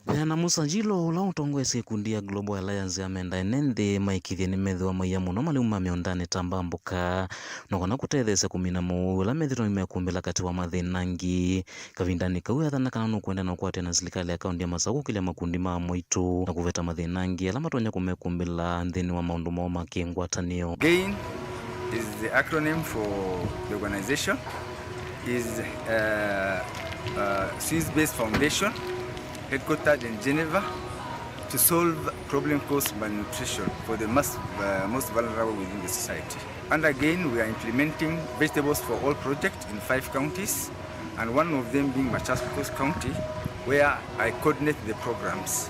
Kwĩana Musa Jilo, ũla ũtongoesye ĩkundi ya Global Alliance ya Menda Ene Nthĩ, maĩkĩĩthye nĩmethĩwa maia mũno malĩu ma mĩũndanĩ ta mbaa mboka, na kana kũtetheesya kũmina mowau ala methĩtwe nĩmekũmbĩla katĩ wa mathĩna angĩ. Kavindanĩ kau, athana kana nũkwenda na ũkwatĩana na silikalĩ ya kaũnti ya Masakũ kũkĩlya makundi ma amwaitũ na kũveta mathĩna angĩ ala matonya kũmekũmbĩla nthĩnĩ wa maũndũ moo ma kĩngwatanĩo. GAIN is the acronym for the organization, is, uh, uh, Swiss-based foundation headquartered in Geneva to solve problem caused by malnutrition for the most, uh, most vulnerable within the society. And again, we are implementing Vegetables for All project in five counties, and one of them being Machakos County, where I coordinate the programs.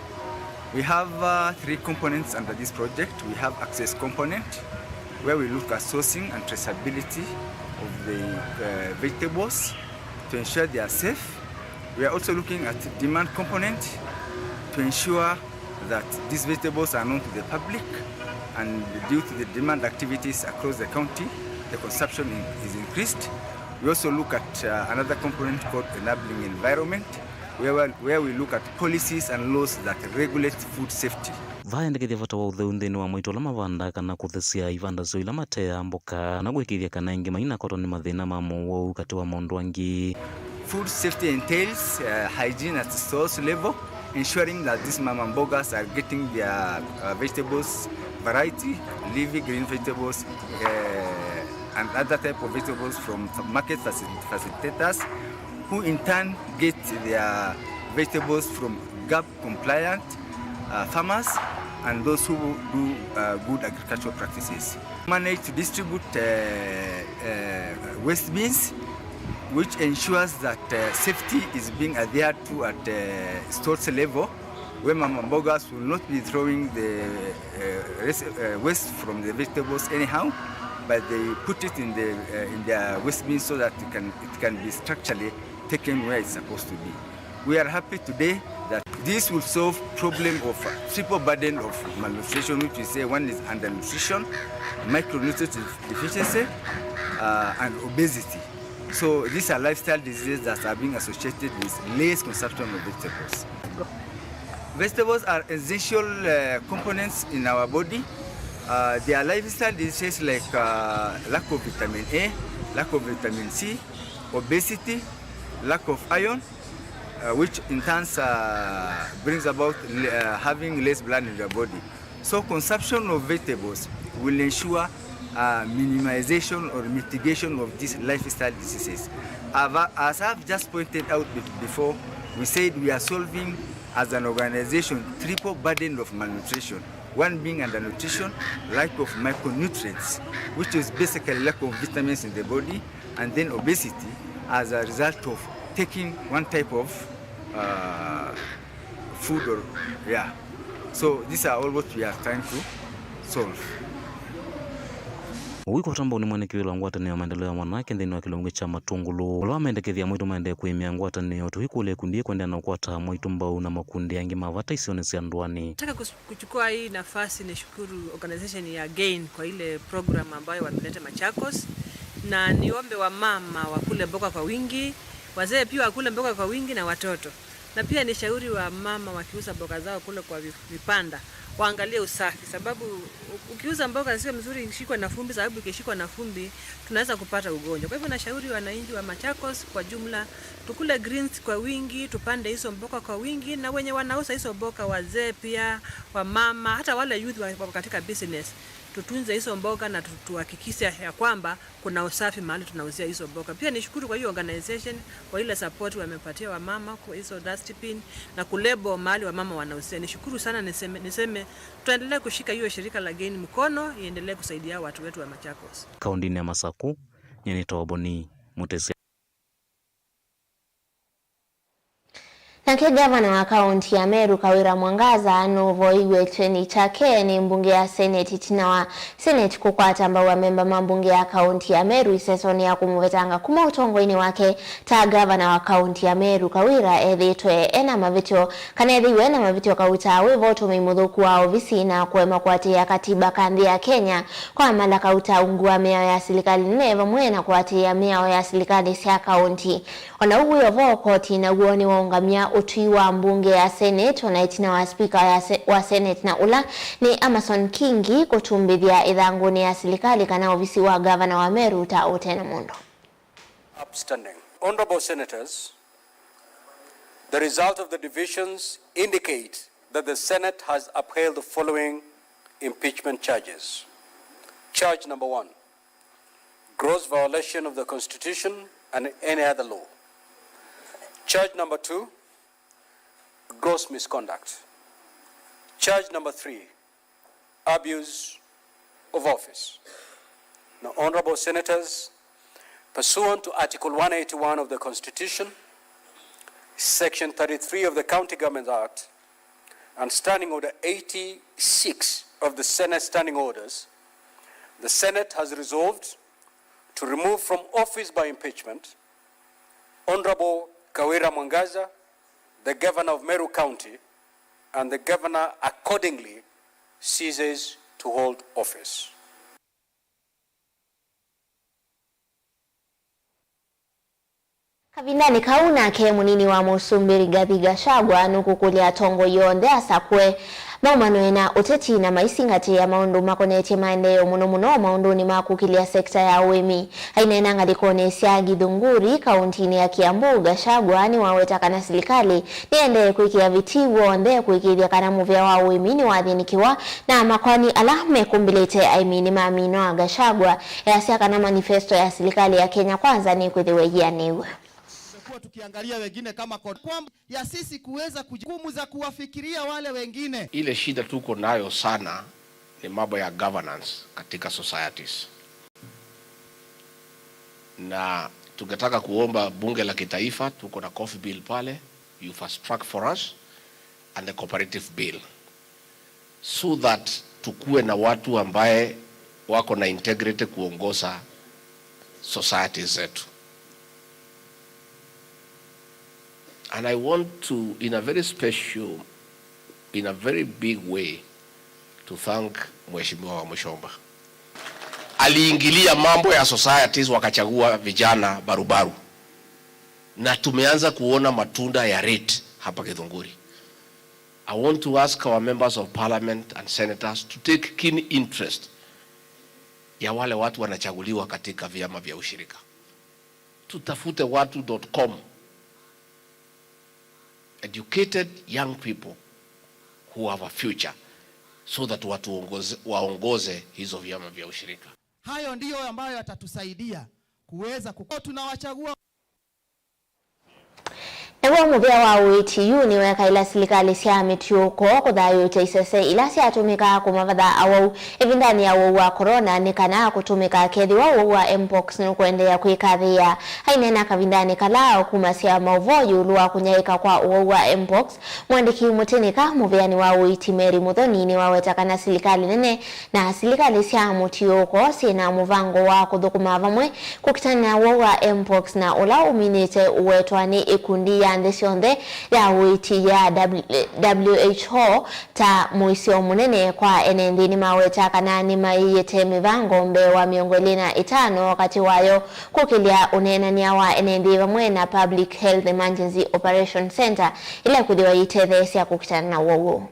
We have uh, three components under this project. We have access component, where we look at sourcing and traceability of the uh, vegetables to ensure they are safe. We are also looking at demand component to ensure that these vegetables are known to the public, and due to the demand activities across the county, the consumption in- is increased. We also look at uh, another component called enabling environment, where, where we look at policies and laws that regulate food safety. Vaendekethya vata wa ũtheu nthĩnĩ wa maitũ ala mavandaa kana kũthesya ivanda syoo ila mateaa mboka, na kũĩkĩĩthya kana aingĩ mainakwatwa nĩ mathĩna ma mũuo ũu katĩ wa maũndũ angĩ. Food safety entails uh, hygiene at the source level, ensuring that these mama mbogas are getting their uh, vegetables variety, leafy green vegetables, uh, and other type of vegetables from market faci- facilitators, who in turn get their vegetables from gap compliant uh, farmers and those who do uh, good agricultural practices. Manage to distribute uh, uh, waste bins, which ensures that uh, safety is being adhered to at uh, stores level, where mama mbogas will not be throwing the uh, res- uh, waste from the vegetables anyhow, but they put it in the uh, in their waste bins so that it can it can be structurally taken where it's supposed to be. We are happy today that this will solve problem of uh, triple burden of malnutrition, which we say one is undernutrition, micronutrient deficiency, uh, and obesity. So these are lifestyle diseases that are being associated with less consumption of vegetables. Vegetables are essential uh, components in our body. Uh, there are lifestyle diseases like uh, lack of vitamin A, lack of vitamin C, obesity, lack of iron, uh, which in turn uh, brings about le- uh, having less blood in your body. So consumption of vegetables will ensure uh, minimization or mitigation of these lifestyle diseases. I've, as I've just pointed out be- before, we said we are solving as an organization triple burden of malnutrition. One being undernutrition, lack of micronutrients, which is basically lack of vitamins in the body, and then obesity as a result of taking one type of uh, food or yeah. So these are all what we are trying to solve. Ũikwata mbau nĩ mwenekiwĩla wa ngwatanĩo ya maendeleo ya mwanake nthĩnĩ wa kĩlungu kya Matungulu, ũla wamendekethya mwaitũ maendee kũĩmĩa ngwatanĩo. Tũikũlya ikundi ĩkwendeea na ũkwata mwaitũ mbau na makundi angĩ ma vata isionĩ sya ndũanĩ. Nataka kus- kuchukua hii nafasi nishukuru organization ya Gain kwa ile program ambayo wameleta Machakos, na niombe wamama wakule mboga kwa wingi, wazee pia wakule mboga kwa wingi na watoto. Na pia ni shauri wa mama wakiuza mboga zao kule kwa vi- vipanda, waangalie usafi, sababu u- ukiuza mboga sio mzuri ishikwe na vumbi, sababu ikishikwa na vumbi tunaweza kupata ugonjwa. Kwa hivyo nashauri wananchi wa Machakos kwa jumla tukule greens kwa wingi, tupande hizo mboga kwa wingi, na wenye wanauza hizo mboga, wazee pia, wamama, hata wale youth wa- wako katika business, tutunze hizo mboga na tu- tuhakikishe ya kwamba kuna usafi mahali tunauzia hizo mboga. Pia nishukuru kwa hiyo organization kwa ile support wamepatia wamama kwa hizo dustbin na kulebo mahali wamama wanauzia. Nishukuru sana, niseme, niseme tutaendelea kushika hiyo shirika la Gain mkono iendelee kusaidia watu wetu wa Machakos. Kaũntĩnĩ ya Masaku, nyie nĩtawa Boni Mũtĩsya. Nake ngavana wa kaũntĩ ya Meru, Kawira Mwangaza, nũvoiw'e kyeni kyake nĩ mbunge ya Senate ĩtina wa Senate kũkwata mbau amemba ma mbunge ya kaũntĩ ya Meru isesonĩ ya kũmũvetanga kuma ũtongoinĩ wake ta ngavana wa kaũntĩ ya Meru. Kawira ethĩĩtwe ena mavĩtyo, kana ethĩiwe ena mavĩtyo kautaa wĩvo ũtũmĩi mũthũku wa ovisi na kũema kũatĩĩa katiba ka nthĩ ya Kenya, kwamala kauta ungu wa mĩao ya silikalĩ nene vamwe na kũatĩĩa mĩao ya silikalĩ sya kaũntĩ. O na ũu wĩ o vo, koti naw'o nĩwaũngamya ũtwi wa mbunge ya Senate, o na ĩtina wa spika ya se- wa Senate, na ũla nĩ Amason Kingi, kũtumbĩthya ĩthangũnĩ ya silikalĩ kana ovisi wa ngavana wa Meru ta ũte na mũndũ. Upstanding. Honorable Senators, the result of the divisions indicate that the Senate has upheld the following impeachment charges. Charge number one, gross violation of the Constitution and any other law. Charge number two, gross misconduct. Charge number three, abuse of office. Now, honorable Senators, pursuant to Article one eighty-one of the Constitution, Section thirty-three of the County Government Act, and Standing Order eighty-six of the Senate Standing Orders, the Senate has resolved to remove from office by impeachment Honorable Kawira Mwangaza, the Governor of Meru County, and the Governor accordingly ceases to hold office. Kavindanĩ kau nake mũnini wa mũsumbĩ Rigathi Gachagua nũkũkũlya atongoi onthe asakũe maumanoe na ũteti na maisingatĩĩa maũndũ makonetye maendeeo, mũno mũno maũndũnĩ ma kũkĩlya sekita ya ũĩmi. Aineena ngalĩkonĩ sya Githunguri, kauntinĩ ya Kiambu, Gachagua nĩwaweta kana silikalĩ nĩendee kwĩkĩa vitii w'onthe kũĩkĩĩthya kana mũvĩa wa ũĩmi nĩwathĩnĩkĩwa, na makoani ala mekũmbĩlĩte aĩmi nĩmaminwa. Gachagua easya kana manifesto ya silikalĩ ya Kenya Kwanza nĩkwĩthĩwa ĩyĩanĩw'e. Tumekuwa tukiangalia wengine kama kwa, kwamba ya sisi kuweza kuji-, jukumu za kuwafikiria wale wengine. Ile shida tuko nayo sana ni mambo ya governance katika societies. Na tungetaka kuomba bunge la kitaifa, tuko na coffee bill pale, you fast track for us, and the cooperative bill, so that tukuwe na watu ambaye wako na integrity kuongoza society zetu. And I want to, in a very special, in a very big way, to thank Mheshimiwa wa Muchomba. Aliingilia mambo ya societies, wakachagua vijana barubaru. Na tumeanza kuona matunda ya rate hapa Githunguri. I want to ask our members of parliament and senators to take keen interest ya wale watu wanachaguliwa katika vyama vya ushirika. Tutafute watu dot com. Educated young people who have a future, so that watuongoze, waongoze hizo vyama vya ushirika. Hayo ndiyo ambayo yatatusaidia kuweza ku-, tunawachagua. Naw'o mũvĩa wa ũĩti yu nĩwekaĩla silikalĩ sya mĩtiũko kũthayũũkya isese ila syatũmĩkaa kũmavatha awau ĩvindanĩ ya ũwau wa corona, nĩ kana kũtũmĩka kethĩwa ũwau wa mpox nũkũendeea kwĩkathĩĩa. Aineena kavindanĩ kala akumasya maũvoo ĩũlũ wa kũnyaĩĩka kwa ũwau wa mpox, mũandĩki mũtĩnĩka mũvĩanĩ wa ũiiti Mary Muthoni nĩwaweta kana silikalĩ nene na silikalĩ sya mũtiũko syĩ na mũvango wa kũthũkũma vamwe kũkitana na ũwau wa mpox na ũla ũminĩte ũwetwa nĩ ĩkundi ya nthĩ syonthe ya ũiiti ya W H O ta mũisyo mũnene kwa ene nthĩ. Nĩmaweta kana nĩmaĩĩte mĩvango mbee wa mĩongo ĩlĩ na ĩtano katĩ wayo kũkĩlya ũneenany'a wa ene nthĩ vamwe na Public Health Emergency Operation Centre ĩla ĩkwĩthĩwa yĩitetheesya kũkitana na ũwau ũũ.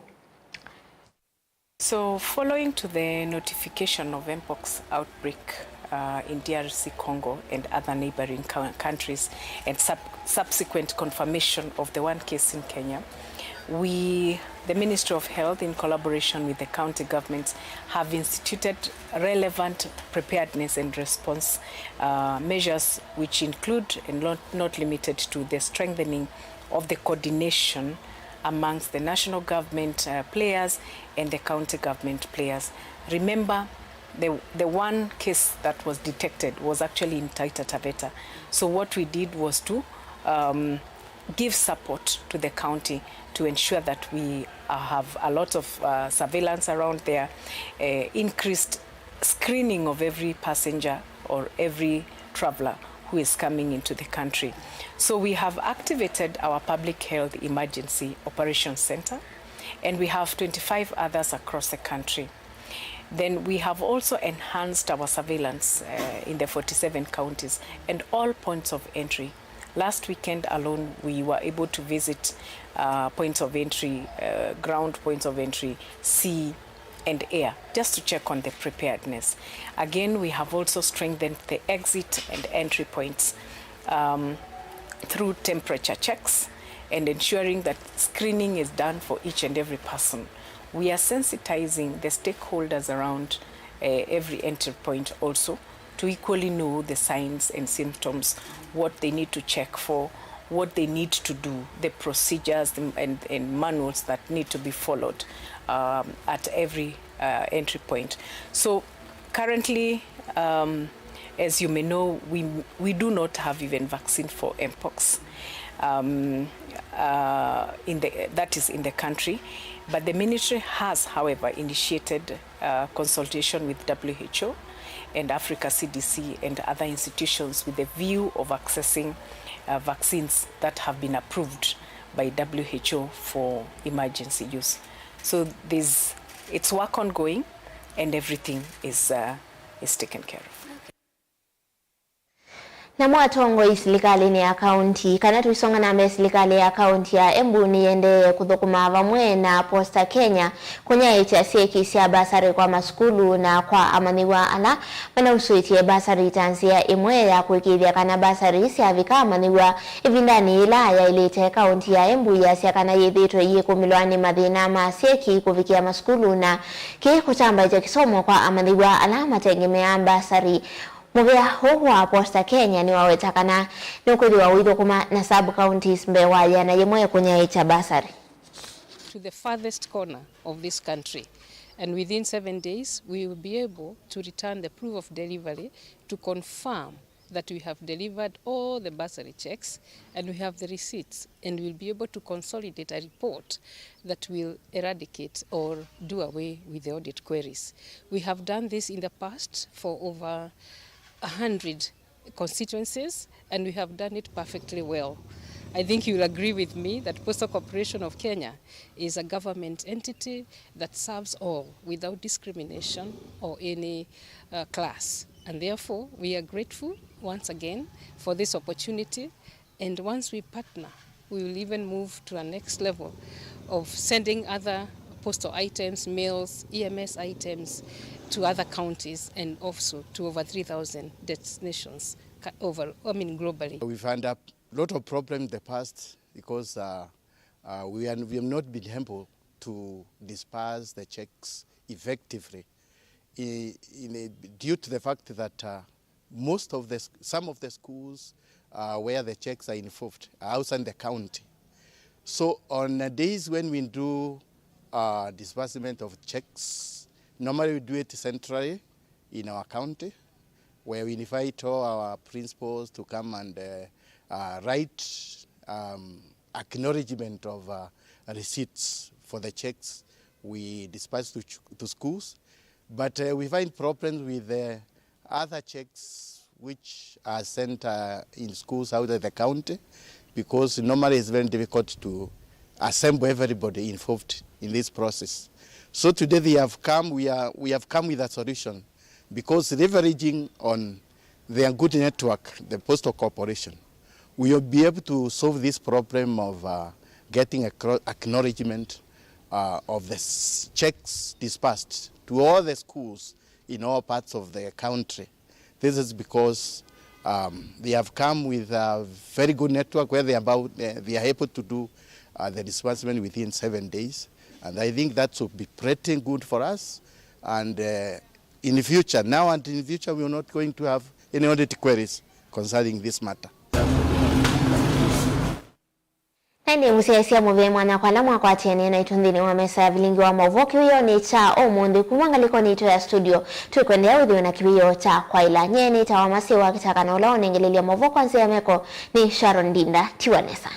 So, following to the notification of mpox outbreak, uh, in D R C Congo and other neighboring cou-, countries and sub-, subsequent confirmation of the one case in Kenya, we, the Ministry of Health, in collaboration with the county governments, have instituted relevant preparedness and response, uh, measures, which include and not, not limited to the strengthening of the coordination amongst the national government, uh, players and the county government players. Remember, the, the one case that was detected was actually in Taita Taveta. So what we did was to, um, give support to the county to ensure that we, uh, have a lot of, uh, surveillance around there, uh, increased screening of every passenger or every traveler who is coming into the country. So we have activated our Public Health Emergency Operations Centre, and we have twenty-five others across the country. Then we have also enhanced our surveillance, uh, in the forty-seven counties and all points of entry. Last weekend alone, we were able to visit, uh, points of entry, uh, ground points of entry, sea and air, just to check on the preparedness. Again, we have also strengthened the exit and entry points, um, through temperature checks and ensuring that screening is done for each and every person. We are sensitizing the stakeholders around, uh, every entry point also to equally know the signs and symptoms, what they need to check for, what they need to do, the procedures and, and manuals that need to be followed, um, at every, uh, entry point. So currently, um, as you may know, we, we do not have even vaccine for mpox. Um, uh, in the, that is in the country, but the ministry has, however, initiated, uh, consultation with W H O and Africa C D C and other institutions with the view of accessing, uh, vaccines that have been approved by W H O for emergency use. So there's, it's work ongoing and everything is, uh, is taken care of. Namo atongoi silikalĩnĩ ya kaunti, kana tũisonga na mbee, silikalĩ ya kaunti ya Embu nĩyĩendee kũthũkũma vamwe na Posta Kenya kũnyaĩĩkya syeki sya basarĩ kwa masukulu na kwa amanyĩw'a ala manausũĩtye basarĩ ta nzĩa ĩmwe ya kũĩkĩĩthya kana basarĩ syavika amanyĩw'a ĩvindanĩ yĩla yaĩlĩte. Kaunti ya Embu yasya kana yĩthĩĩtwe ĩyĩkũmĩlwa nĩ mathĩna ma syeki kũvikĩa masukulu na kĩĩ kũtambaĩkya kĩsomo kwa amanyĩw'a ala matengemeaa basarĩ. Mũvĩa ũũ wa Posta Kenya nĩwaweta kana nũkwĩthĩwa ũithũkũma na sub-counties mbee wa yĩana yĩmwe kũnyaĩĩkya basarĩ. To the farthest corner of this country, and within seven days we will be able to return the proof of delivery to confirm that we have delivered all the bursary checks and we have the receipts, and we'll be able to consolidate a report that will eradicate or do away with the audit queries. We have done this in the past for over a hundred constituencies, and we have done it perfectly well. I think you will agree with me that Postal Corporation of Kenya is a government entity that serves all without discrimination or any, uh, class. And therefore, we are grateful once again for this opportunity. And once we partner, we will even move to a next level of sending other postal items, mails, E M S items to other counties and also to over three thousand destinations ca-, over, I mean, globally. We've had a lot of problems in the past because, uh, uh, we are, we have not been able to disperse the checks effectively i-, in a, due to the fact that, uh, most of the s-, some of the schools, uh, where the checks are involved are outside the county. So on, uh, days when we do, uh, disbursement of checks, normally we do it centrally in our county, where we invite all our principals to come and, uh, uh, write, um, acknowledgement of, uh, receipts for the checks we disperse to ch-, to schools. But, uh, we find problems with the other checks which are sent, uh, in schools outside the county, because normally it's very difficult to assemble everybody involved in this process. So today they have come, we are, we have come with a solution, because leveraging on their good network, the Postal Corporation, we will be able to solve this problem of, uh, getting a cro-, acknowledgement, uh, of the s-, checks dispersed to all the schools in all parts of the country. This is because, um, they have come with a very good network where they about, uh, they are able to do, uh, the disbursement within seven days. And I think that will be pretty good for us. And, uh, in the future, now and in the future, we are not going to have any audit queries concerning this matter. Na ĩndĩ mũsyaĩĩsya mũvea mwanya kwa ala mwakwatanĩe naitũ nthĩnĩ wa mesa ya vilingi wa maũvoo kĩwĩonĩ kya ũmũnthĩ. Kuma ngalĩkonĩ itũ ya studio, twĩkwendeea wĩthĩwe na kĩwĩoo kya kwaĩla. Nyie nĩtawa Maseo wa Kĩtaka, na ũla ũnengelelya maũvoo kwa nzĩa ya meko nĩ Sharon Ndinda. Tiwa nesa.